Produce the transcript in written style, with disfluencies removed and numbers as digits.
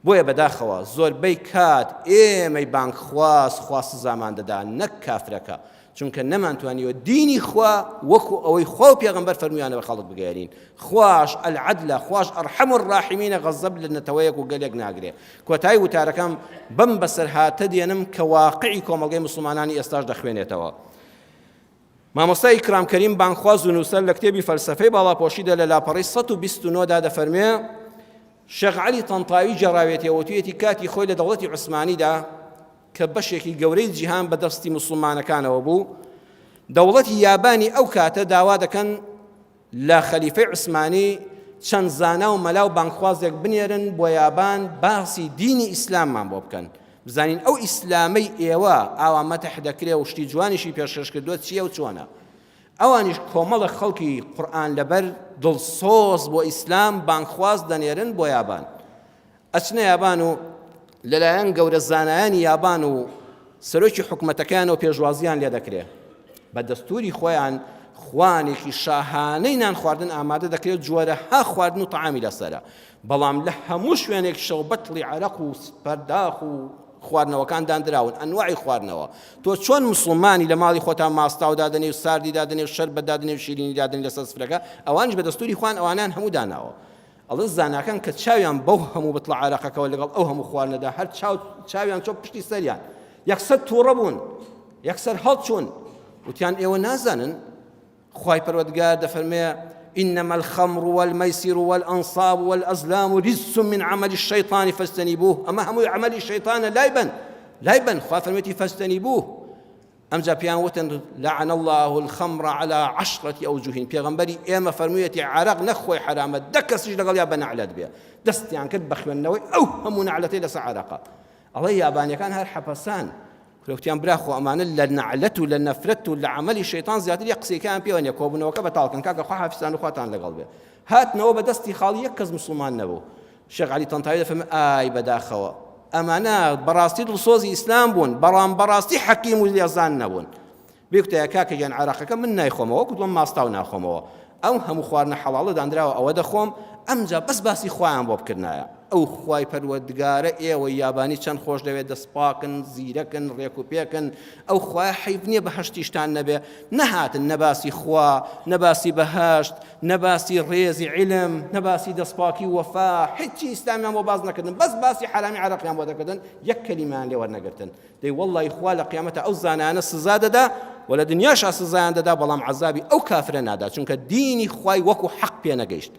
بۆیە بەداخەوە زۆربەی کات ئێمەی بانگخواز خوا سزامان دەدا نەک کافرەکە، چونکە نەمانتوانیوە دینی خوا وەکو ئەوەی خوا و پێغەمبەر فەرموویانە بە خەڵک بگەیەنین. خواش العدلە، خواش ارحم الراحمینە غەزەب لە نەتەوەیەک و گەلێک ناگرێ. کۆتایی وتارەکەم بەم بەسەرهاتە دێنم کە واقعی کۆمەڵگەی موسڵمانانی ئێستاش دەخوێنێتەوە. مامۆستا ئیکرام کەریم بانگخواز و نووسەر لە کتێبی فەلسەفەی باڵاپۆشیدا لە لاپەڕەی 129 دا دەفەرموێ شێخ عەلی تەنتاوی گێڕاوێتیەوە وتویەتی کاتی خۆی لە دەوڵەتی عوسمانیدا کە بەشێکی گەورەی جیهان بە دەستی موسڵمانەکانەوە بوو دەوڵەتی یابانی ئەو کاتە داوا دەکەن لە خەلیفەی عوسمانی چەند زانا و مەلا و بانگخوازێک بنێرن بۆ یابان باسی دینی ئیسلاممان بۆ بکەن بزانین ئەو ئیسلامەی ئێوە ئاوا مەتح دەکرێ و شتی جوانیشی پێشکەش کردووە چییە و چۆنە. ئەوانیش کۆمەڵە خەڵکی قورئان لەبەر دڵسۆز بۆ ئیسلام بانگخواز دەنێرن بۆ یابان. ئەچنە یابان و لەلایەن گەورە زانایانی یابان و سەرۆکی حکومەتەکەیانەوە پێشوازیان لێ دەکرێ. بە دەستوری خۆیان خوانێکی شاهانەی نان خواردن ئامادە دەکرێت جۆرەها خواردن و تەعامی لەسەرە. بەڵام لە هەموو شوێنێک شەوبەتڵی عەرەق و پەرداخ و خواردنەوەکان داندراون ئەنواعی خواردنەوە تۆ چۆن مسلمانی لە ماڵی خۆتان ماستاو دادەنێ و ساردی دادەنێ و شەربەت دادەنێ و شیرینی دادەنێ لەسەر سفرەکە ئەوانیش بە دەستوری خوان ئەوانیان هەموو داناوە ئەڵێ زاناکان کە چاویان بەو هەموو بتڵە عەرەقەکەوە لەگەڵ ئەو هەموو خواردنەدا هەر چاو چاویان چۆ پشتی سەریان یەکسەر تووڕە بوون یەکسەر هەڵچوون وتیان ئێوە نازانن خوای پەروەردگار دەفەرمێ إنما الخمر والميسر والأنصاب والأزلام رجس من عمل الشيطان فاجتنبوه ئەمە هەمووی عملی شەیطانە لای بەن لای بەن خوا فەرمێتی فاجتنبوه ئەمجا پێیان وتن لعن الله الخمر على عشرة أوجه پێغەمبەری ئێمە فەرموویەتی عەرەق نەک خۆی حەرامە دە کەسیش لەگەڵیا بە نەعلەت بێ دەستیان کرد بە خوێندنەوەی ئەو هەموو نەعلەتەی لەسەر عەرەقە ئەڵێ یابانیەکان هەر حەپەسان کورە وتیان برا خۆ ئەمانە لە نەعلەت و لە نەفرەت و لە عەمەلی شەیتان زیاتر یەک قسەیەکیان پێوە نیە کۆبوونەوەکە بەتاڵ کەن کاکە خوا حافیزتان و خواتان لەگەڵ بێ هاتنەوە بە دەستی خاڵی یەک کەس موسڵمان نەبوو شێخ عەلی تەنتاوی دەفەرمێ ئای بەداخەوە ئەمانە بەڕاستی دڵسۆزی ئیسلام بوون بەڵام بەڕاستی حەکیم و لێزان نەبوون بێکوتایە کاکە گیان عەرەقەکە من نایخۆمەوە وەکو دڵم ماستاو ناخۆمەوە ئەو هەموو خواردنە حەڵاڵە دانراوە ئەوە دەخۆم ئەمجا بەس باسی خوایان بۆ بکردنایە ئەو خوای پەروەردگارە ئێوەی یابانی چەند خۆش دەوێت دەستپاکن زیرەکن ڕێک و پێکن ئەو خوایە حەیف نییە بەهەشتیشتان نەبێ نەهاتن نە باسی خوا نە باسی بەهەشت نە باسی ڕێزی عیلم نە باسی دەستپاکی و وەفا هیچی ئیسلامیان بۆ باس نەکردن بەس باسی حەرامی عەرەقیان بۆ دەکردن یەک کەلیمەیان لێ وەرنەگرتن دەی وەڵڵای خوا لە قیامەتا ئەو زانایانە سزا دەدا و لە دنیاشا سزایان دەدا بەڵام عەزابی ئەو کافرە نادا چونکە دینی خوای وەکو حەق پێ نەگەیشت.